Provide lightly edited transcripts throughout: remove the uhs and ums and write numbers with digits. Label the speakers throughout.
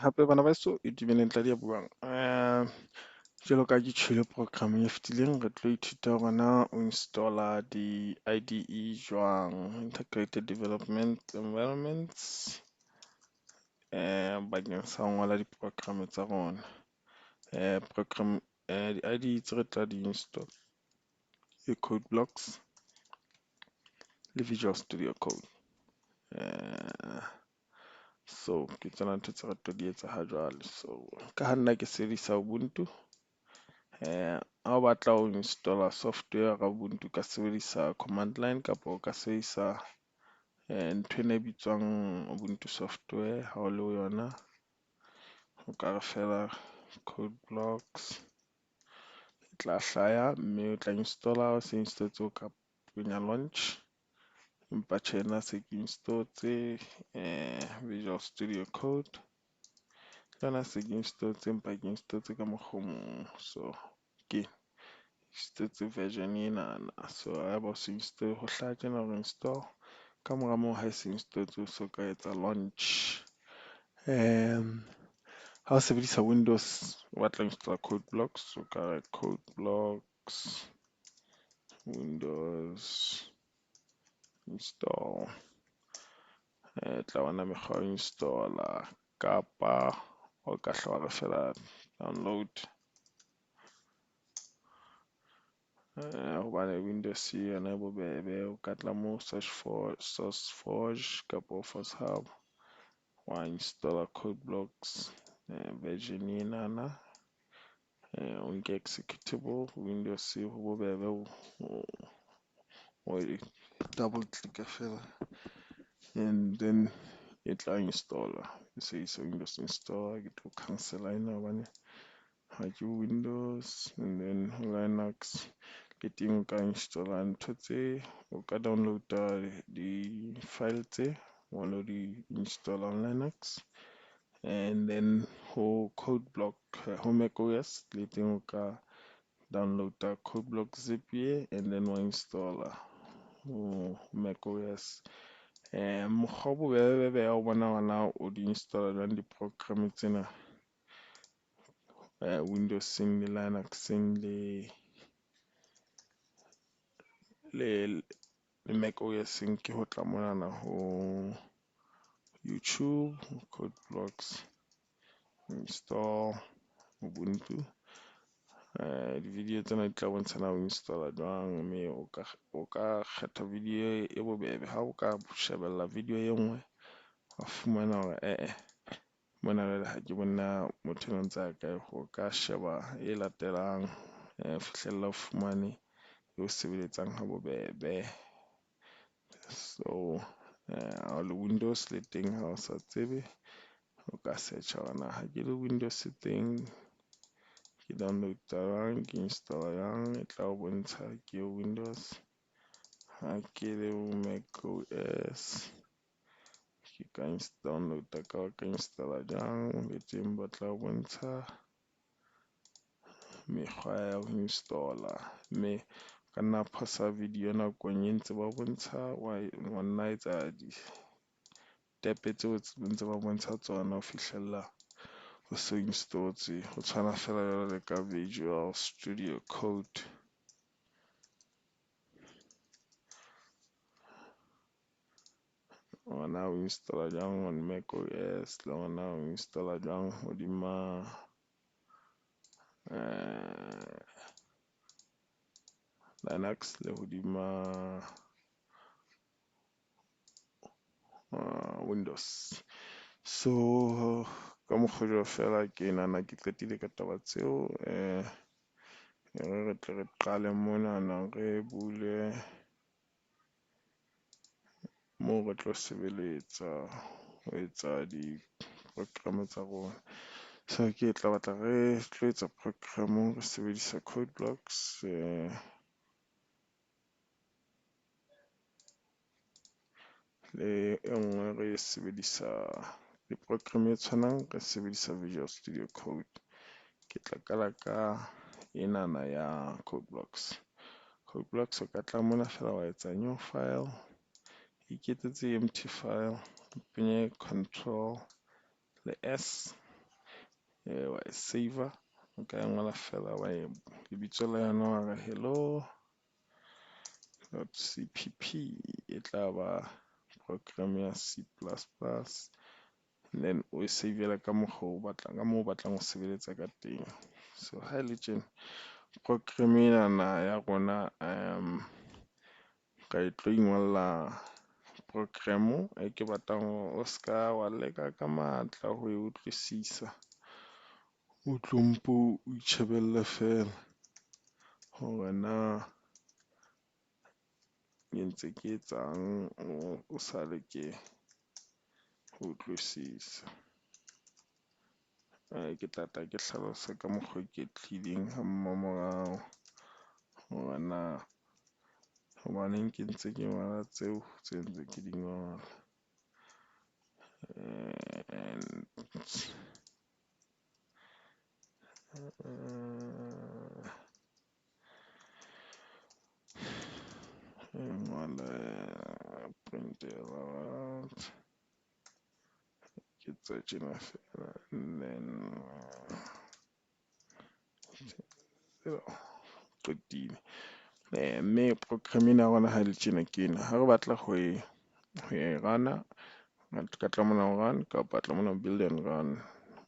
Speaker 1: Hape bana beso e dumeleng tla di a buang. Jwalo ka ke tjholo program-eng e fetileng, re tlo ithuta hore na o install-a di-I_D_E jwang, Integrated Development Environments bakeng sa ho ngola di-program tsa rona. Program di-I_D_E tse re tla di install ke Code Blocks le Visual Studio Code. So ke tsona ntho tse re tlo di etsa ha jwale. So ka ha nna ke sebedisa Ubuntu, ha o batla ho install-a software ka Ubuntu o ka sebedisa command line kapa o ka sebedisa nthwena e bitswang Ubuntu software ha o le ho yona. O ka re feela Code Blocks e tla hlaya, mme o tla install-a ha o se install-tse o ka penya launch. Empa tjhe nna se ke install-tse Visual Studio Code, le yona se ke install-tse empa ke install-tse ka mokgwa o mong. So ke install-tse version enana, so haeba o so install ho hlaha tjena hore install, ka mora moo ha e se install-tse o so ka etsa launch. Ha o sebedisa Windows o batla ho install Code Blocks, o ka re Code Blocks Windows install, tla bona mekgwa ya ho install-a kapa o ka hla wa re feela download. Hobane Windows yona e bobebe, o ka tla mo search for SourceForge kapo Force Hub wa install-a Code Blocks version enana, o nke executable Windows ho bobebe o double click fela and then e tla install-a. E sebedisa Windows installer, ke tlo cancel-a ena hobane ha ke Windows and then ho Linux le teng o ka install-a ntho tse, o ka download-a di-file tse wa lo di install-a on Linux. And then ho Code Block ho Mac O_S le teng o ka download-a Code Block zip ye and then wa install-a ho Mac O_S. Mokgwa o bobebe ya ho bona hore na o di install-a jwang di-program tsena Windows-eng le Linux-eng le Mac O_S-eng ke ho tla monana ho YouTube Code Blocks install Ubuntu. Di-video tsena di tla bontsha na o install-a jwang, mme o ka kgetha video e bobebe. Ha o ka shebella video e nngwe wa fumana hore eh mona jwale ha ke bone na motho enwa o ntsa kae, o ka sheba e latelang fihlella o fumane e o sebeletsang ha bobebe. So ha le Windows le teng ha o sa tsebe, o ka search-a hore na ha ke le Windows teng ke download-a jwang, ke install-a jwang, e tla o bontsha ke Windows. Ha ke le Mac O_S ke ka download-a ka install-a jwang, le teng ba tla o bontsha mekgwa ya ho install-a. Mme ka nna pause-a video nakong e ntse ba bontsha, wa nna etsa di-step tseo ntse ba bontsha tsona ho fihlella o so install-tse. Ho tshwana feela jwalo le ka Visual Studio Code. Hore na o install-a jwang on Mac O_S le hore na o install-a jwang hodima Linux le hodima Windows. So ka mokgwa o jwalo feela ke nahana ke qetile ka taba tseo, re tle re qale monana re bule moo re tlo sebeletsa ho etsa di-program tsa rona. So ke tla batla re tlo etsa program re sebedisa Code Blocks, le e nngwe re sebedisa le program e tshwanang re sebedisa Visual Studio Code. Ke tla qala ka enana ya Code Blocks. Code Blocks o ka tla mona fela wa etsa new file, iketsetse empty file, o penye control le S. Wa e save-a, nka e ngola fela wa e lebitso la yona wa re hello dot cpp, e tla ba program ya C plus plus, and then o e save-ela ka mokgwa o batlang, ka moo o batlang ho sebeletsa ka teng. So ha e le tjena program enana ya rona ka e tlo ingolla program e ke batlang hore o ska wa leka ka matla ho e utlwisisa, o tlo mpo o itjhebelle fela hore na ke ntse ke etsang, o sa leke ho utlwisisa. Ke tla tla ke hlalose ka mokgwa o iketlileng ha mmamorao hore na hobaneng ke ntse ke ngola tseo tse ntse ke di ngola. And ngwale print ke tsa tjena fela, and then qetile. Mme program ena ya rona ha e le tjena ke ena, ha re batla ho e run-a, ka tla mona ho run kapa tla mona build and run,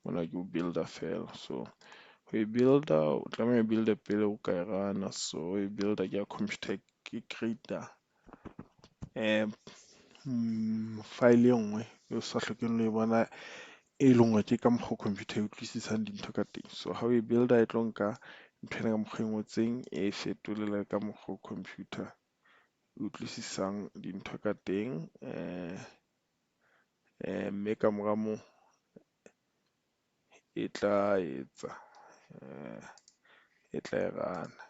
Speaker 1: mona ke ho build-a fela. So ho e build-a o tlameha ho build-a pele o ka e run-a, so e build-a ke ya computer ke create-a file e nngwe e o sa hlokeng le ho e bona, e leng hore ke ka mokgwa computer e utlwisisang dintho ka teng. So ha o e build-a e tlo nka nthwena ka mokgwa e ngotseng, e fetolela ka mokgwa computer e utlwisisang dintho ka teng. Mme ka mora moo e tla etsa e tla e run-a.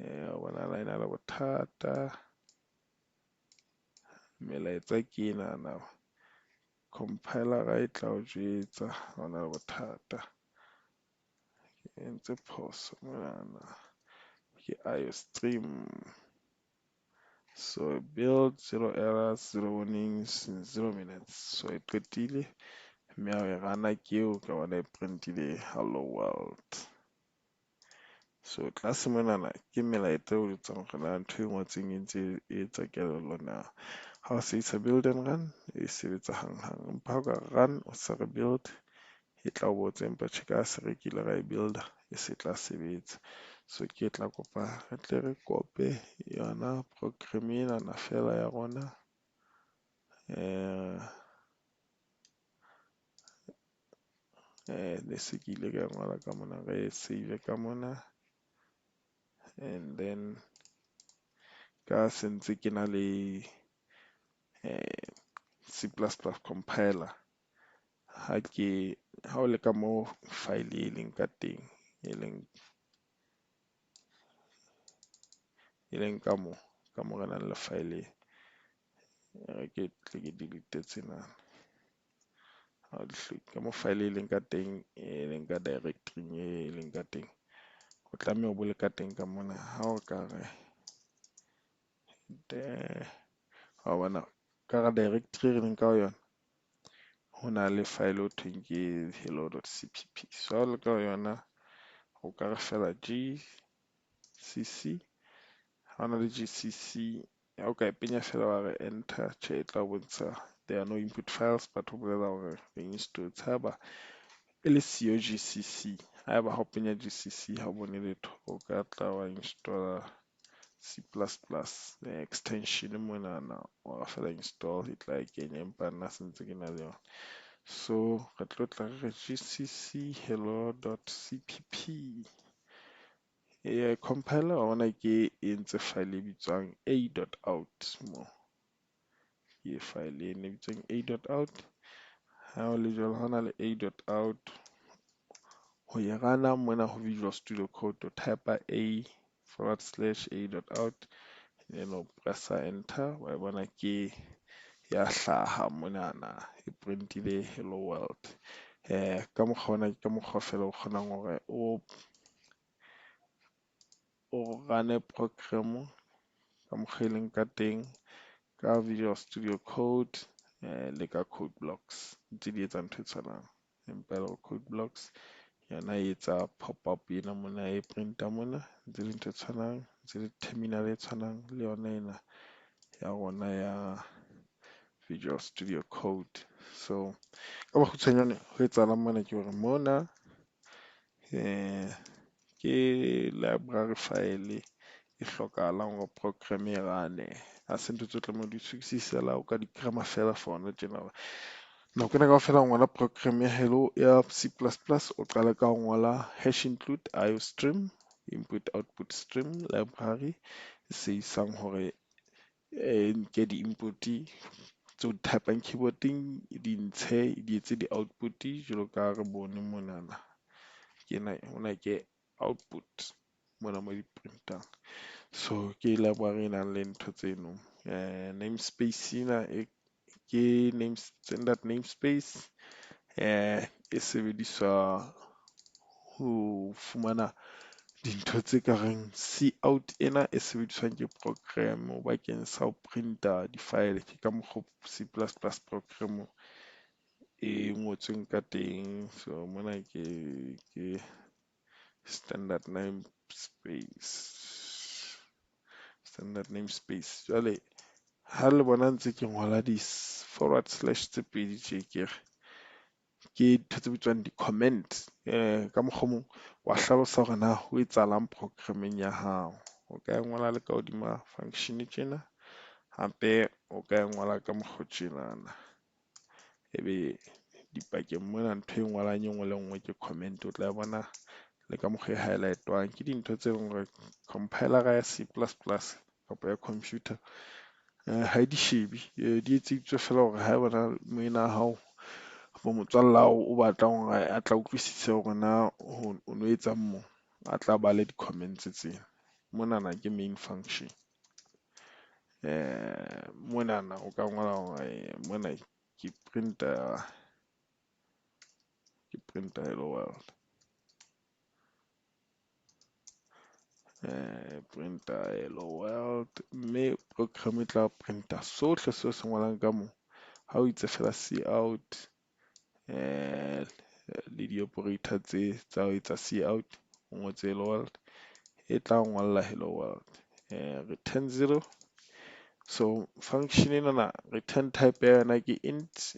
Speaker 1: Ho bonahala e na le bothata, melaetsa ke enana, compiler-a e tla o jwetsa ha ona le bothata. Ke entse phoso monana, ke iostream. So build 0 errors, 0 warnings, 0 minutes. So e qetile, mme ha o e run-a ke eo ka bona e print-ile hello world. So tlase monana ke melaetsa e o jwetsang hore na ntho e ngotseng e ntse e etsa kelello na. Ha o sebedisa build and run e sebetsa hanghang, empa ha o ka run o sa re build e tla o botsa, empa tjhe ka se re kile ra e build-a e se tla sebetsa. So ke tla kopa re tle re kope yona program enana fela ya rona. Ne se ke ile ka ngola ka mona, re save ka mona, and then ka se ntse ke na le C plus plus compiler, ha ke ha o le ka mo file e leng ka teng, e leng ka mo, ka mo re nang le file e, re ke tle ke delete tsena. Ha di hloke, ka mo file e leng ka teng, e leng ka directory e leng ka teng, o tlameha o bo le ka teng ka mona. Ha o ka re de, wa bona ka hara directory re leng ka ho yona, ho na le file o thweng ke hello dot cpp. So ha o le ka ho yona, o ka re fela GCC, ha ona le GCC, ha o ka e penya fela wa re enter, tjhe e tla bontsha there are no input files, but ho bolela hore re install haeba e le siyo GCC. Haeba ha o penya GCC ha o bone letho, o ka tla wa install C plus plus extension monana, wa fela install e tla e kenya, empa nna se ntse ke na le yona. So re tlo tla re GCC hello dot cpp. E compiler wa bona ke e entse file e bitswang a dot out mo. Ke file e ne bitswang a dot out. Ha o le jwalo, ha ona le a dot out, ho e run-a mona ho Visual Studio Code, o type a forward slash a dot out, then o pressa enter, wa e bona ke ya hlaha monana, e print-ile hello world. Ka mokgwa ona, ke mokgwa fela o kgonang hore o run-e program ka mokgwa e leng ka teng ka Visual Studio Code le ka Code Blocks, ntse di etsa ntho e tshwanang. Empa e le hore code blocks yona e etsa pop up ena mona e printa mona, ntse le ntho e tshwanang, ntse le terminal e tshwanang le yona ena ya rona ya Visual Studio Code. So ka bokgutshwanyane ho etsahalang mona ke hore mona ke library file e hlokahalang hore program e run-e. Ha se ntho tse tlamehang ho di utlwisise le ha o ka di grammar fela for hona tjena hore nako ena kaofela o ngola program ya hello ya C plus plus, o qala ka ho ngola hash include iostream input output stream library e se isang hore e nke di-input tse o di type-ang keyboard-eng di ntshe di etse di-output jwalo ka ha re bone monana. Ke ena ona ke output mona mo di printang. So ke library e nang le ntho tseno. Namespace ena e ke name standard namespace e sebediswa ho fumana dintho tse ka reng C out ena e sebediswang ke program bakeng sa ho printa di-file. Ke ka mokgo C plus plus program e ngotsweng ka teng. So mona ke standard namespace, standard namespace. Jwale ha le bona ntse ke ngola di forward slash tse pedi tje ke re ke ntho tse bitswang di-comment. Ka mokgwa o mong wa hlalosa hore na ho etsahalang programmeng ya hao. O ka e ngola le ka hodima function tjena, hape o ka e ngola ka mokgwa tjenana. Ebe dipakeng mona ntho e ngwalang e nngwe le nngwe ke comment, o tla bona le ka mokgwa e highlight-wang ke dintho tse leng hore compiler ya C plus plus kapa ya computer ha e di shebe, di etseditswe fela hore ha e bona moena hao kapa motswalle wa hao o batlang hore a tla utlwisise hore na o no etsang mo, a tla bale di-comments tsena. Monana ke main function. Monana o ka ngola hore mona ke printa, ke printa hello world. Printa hello world, mme program e tla printa sohle seo se ngolang ka moo. Ha o itse fela C out le di-operator tse tsa ho etsa C out, o ngotse hello world, e tla ngolla hello world. Return 0. So function enana return type ya yona ke int,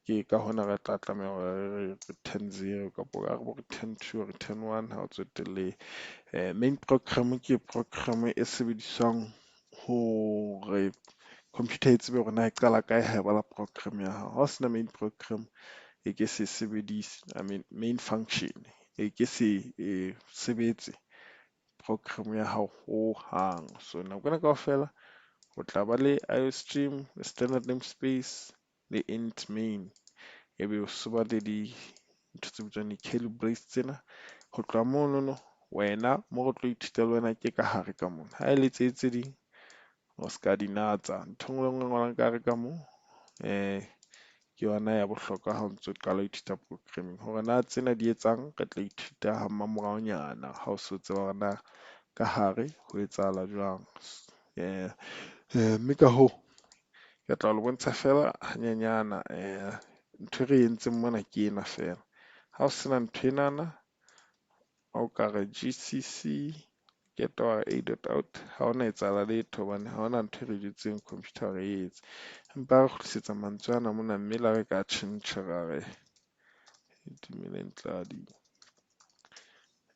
Speaker 1: ke ka hona re tla tlameha hore re return 0 kapa ka re return 2, return 1, ha o tsotelle. Main program ke program e sebediswang hore computer e tsebe hore na e qala kae ha e bala program ya hao. Ha o sena main program e ke se sebedise, I mean main function e ke se sebetse program ya hao hohang. So nako ena kaofela o tla ba le iostream, standard namespace le int main, ebe o so ba le di ntho tse bitswang di-curly brace tsena. Ho tloha monono wena mo re tlo ithuta le wena ke ka hare ka mona. Ha e le tse tse ding o ska di natsa, ntho e nngwe le nngwe e ngwalang ka hare ka mo ke yona ya bohlokwa ha o ntso qala ho ithuta programming. Hore na tsena di etsang re tla ithuta ha mmamoraonyana ha o so tseba hore na ka hare ho etsahala jwang. Mme ka hoo ke tla lo bontsha fela hanyenyana ntho e re entseng mona ke ena fela. Ha o sena ntho enana, ha o ka re GCC get or a dot out, ha hona etsahala letho hobane ha hona ntho e re jwetseng computer hore e etse. Empa re kgutlisetsa mantswe ana mona mme le ha re ka tjhentjha ra re Itumeleng Tladi,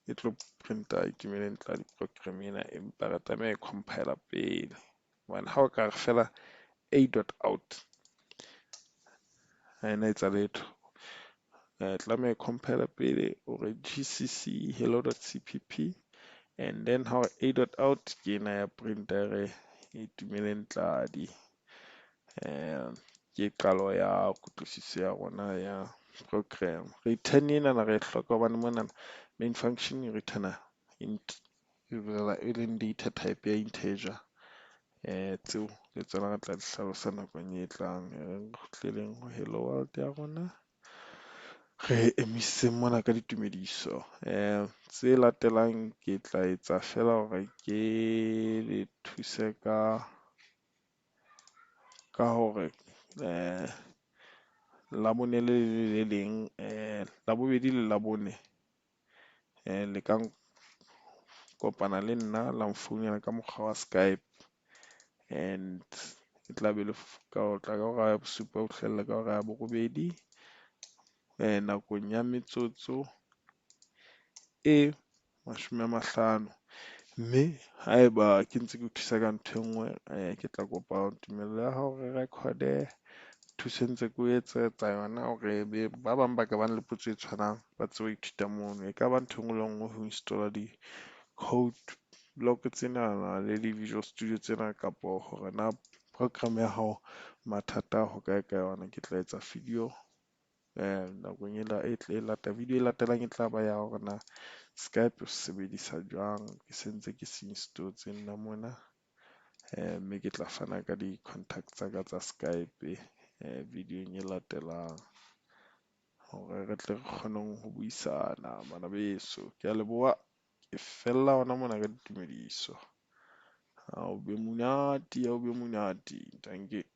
Speaker 1: e tlo printa Itumeleng Tladi program ena, empa re tlameha e compiler pele. Hobane ha o ka re fela a dot out ha ena etsa letho. Tlameha e compiler pele o re GCC hello dot CPP, and then ha o a dot out ke ena ya printer re Itumeleng Tladi. Ke qalo ya kutlwisiso ya rona ya program. Return ena re e hloka hobane mona main function e return-a int, e bolela e leng data type ya integer. Tseo le tsona re tla di hlalosa nakong e tlang. Re kgutleleng ho hello world ya rona, re emiseng mona ka ditumediso. Tse latelang ke tla etsa fela hore ke le thuse ka hore Labone le le leng Labobedi le Labone le ka kopana le nna la nfounela ka mokgwa wa Skype and e tla be le ka tla ka hora ya bosupa ho fihlella ka hora ya borobedi. Nakong ya metsotso e 50. Mme haeba ke ntse ke o thusa ka ntho e nngwe, ke tla kopa tumello ya hao re record-e thuso e ntse ke o etsetsa yona hore be ba bang ba ka bang le potso e tshwanang, ba tsebe ho ithuta mono. E ka ba ntho e nngwe le e nngwe ho install-a di-code block tsenana le di-visual studio tsena kapo hore na program ya hao mathata a hokae ka yona. Ke tla etsa video nakong ena e video e latelang e tla ba ya hore na Skype o sebedisa jwang. Ke sentse ke se install-tse nna mona, mme ke tla fana ka di-contact tsa ka tsa Skype video-ong e latelang hore re tle re kgoneng ho buisana bana beso. Ke a leboha, ke fella hona mona ka ditumediso. Ha o be monate, ha o be monate. Dankie.